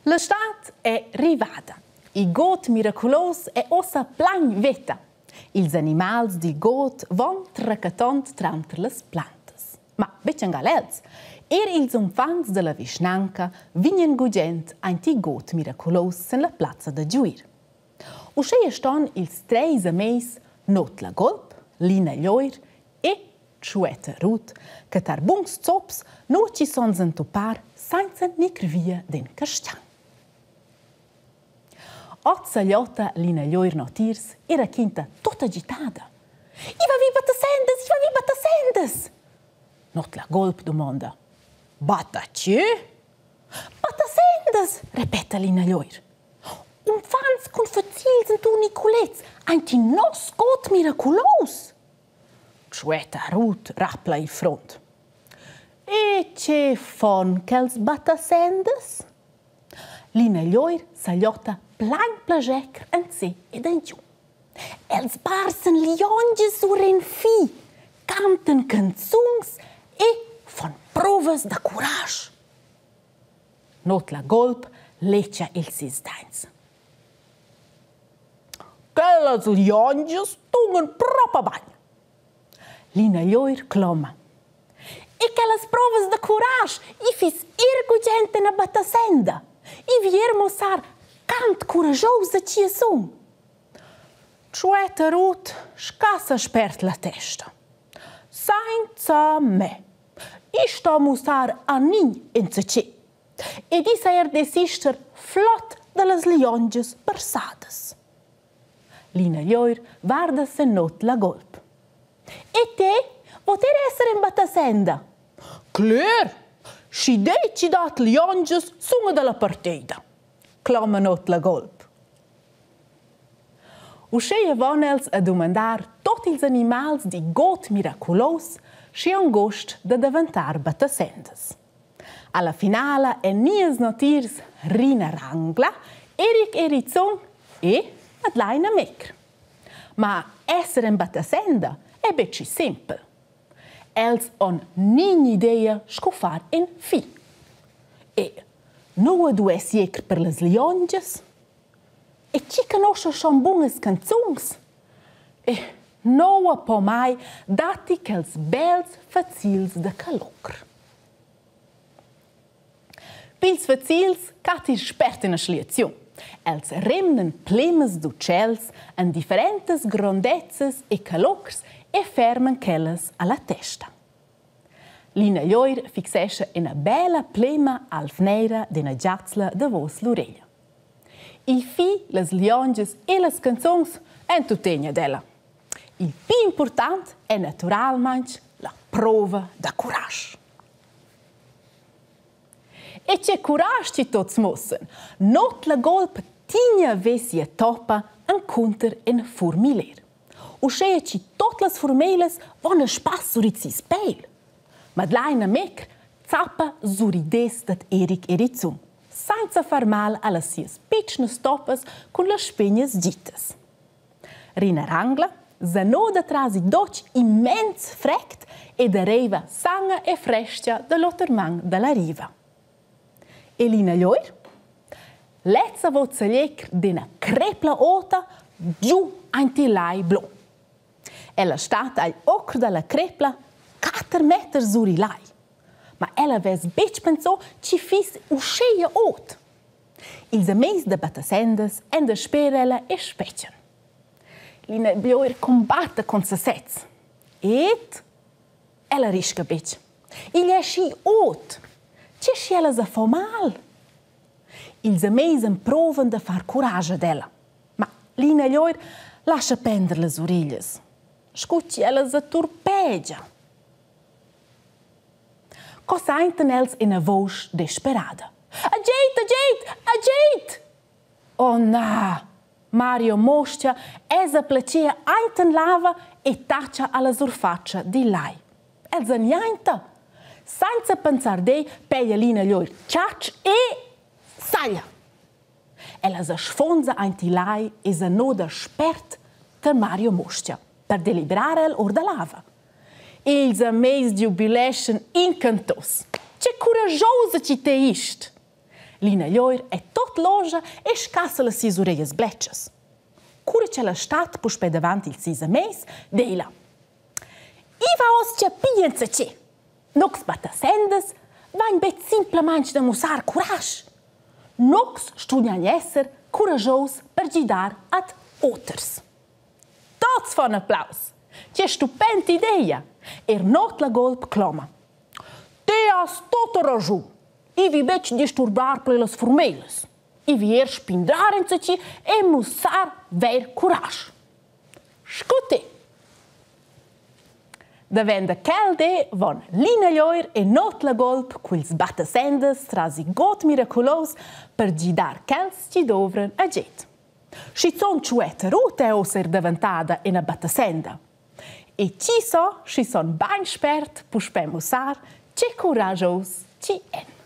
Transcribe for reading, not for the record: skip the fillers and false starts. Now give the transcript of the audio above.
La stad è rivada. Il god miraculous è ossa plain veta. Ils animals dil god von tracatond tranter las plantas. Ma betg angal els. Er ils uffants dalla vischnanca vignan gugent aint il god miraculous sen la plazza da giuir. Uscheia ston ils treis ameis Not la Golp, Lina Lioir e Tschuetta Rut che tar buns zops nu chi son s'entupar sainza gnir via d'ün carstian. Hoz sagliotta Lina Lioir notiers e raquinta tuot agitada. I va vi battasendas, i va vi battasendas! Not la Golp dumonda. Batta che? Battasendas, repeta Lina Lioir. Unfants cun fazils inturn i culez, aint in nos god miraculous. Tschuetta Rut rapla il frunt. E che fan quels battasendas? Lina Lioir sagliotta plain plascher en se ed en giu. Els barsan liongias sur in fi, cantan canzuns e fan provas da curasch. Not la golp lecha ils sis daints. Quellas liongias tungan propa bain. Lina Lioir cloma. E quellas provas da curasch, i fiss ir gugent ina battasenda. I vi er mussar quant curaschousa chi sun. Tschuetta Rut scassa spert la testa. Sainza me. I sto mussar a nign insacé. Ed i sa er desister flot da las liongias barsadas. Lina Lioir varda sen not la golp. E te, vot er esser in battasenda? Cler! Schi dei chi dat liongias sunga dalla parteida, cloma Not la golp. Uscheia von els a dumandar tot ils animals di god miraculous, schi han gost da daventar battasendas. Alla finala èn nias notiers Rina Rangla, Erik Erizzon e Madlaina Mecr. Ma esser en battasenda è betg simpel. Els han nign'idea sco far in fi. E nua duess ir per las liongias? E chi canoscha schon bunas canzuns? E noua pomai datti quels bels fazils da calocr. Pils fazils catti spert ina schliaziun. Els rimnan plemas d'utschels en differentas grondezzas e calocrs e ferman quellas alla testa. Lina Lioir fixescha ina bella plema alv-neira d'ina giazla davos l'ureglia. Il fi, las liongias e las canzuns èn tuttegna d'ella. Il pli impurtant è naturalmain la prova da curasch. E che curasch ti tots mussen! Not la golp tigna vesia toppa encunter in furmiler. Uschea chi tot las furmelas van a spass sur il sis peil. Madlaina Mecr zappa sur idés dad Erik Erizzun, sainza far mal a las sias pitschnas toppas cun las spegnas gittas. Rina Rangla zanoda tras il dotg immens frect ed arreiva sanga e frescha da l'oter man da la riva. Elina Lioir? Lezza vot seglier d'ina crepla ota giu aint il lai blu. Ella stat agl ocr dalla crepla quatter meters sur il lai. Ma ella vess betg pensò chi fiss uscheia ot. Ils ameis da battasendas èn dasper ella e spetgan. Lina Bioer combatta cun sasez. Ed ella risca betg. Igl è schi ot. Tge schi ella sa fa mal? Ils ameis emprovan da far curascha ad ella. Ma Lina Lioir lascha pender las ureglias. Scu chi ella sa turpegia. Co saintan els ina vusch desperada. Ageit, ageit, ageit! Oh na! Mario Moscha esa placia ainten lava e tacha alla surfatscha dil lai. El sa niainta. Sainza pensar dei peglia Lina lur chatsch e saglia. Ella sa sfonza aint il lai e sa noda spert tar Mario Moscha per deliberar el or da lava. Ils ameis giubileschan incantos. Che curaschousa chi te ist! Lina Lioir è tot loja e scassa las sias ureglias bletschas. Cura ch'ella stat puspè davant ils sis ameis, deila. I va oz chapì enzatge. Nox battasendas vain bet simplamaing da mussar curasch. Nox stugnan esser curaschos per gidar ad oters. Tots fan applaus. Che stupenda idea! Er Not la golp cloma. Te has tota raschun. I vi betg disturbar pli las furmelas. I vi er spindrar enzatgi e mussar ver curasch. Scu te. Davent da quel di van Lina Lioir e Not la Golp culs battasendas tras il god miraculous per gidar quels chi dovran agid. Schizun Tschuetta Ruth è uss er daventada ina battasenda. E chi sa, schi son bainspert puspè mussar che curagios chi èn.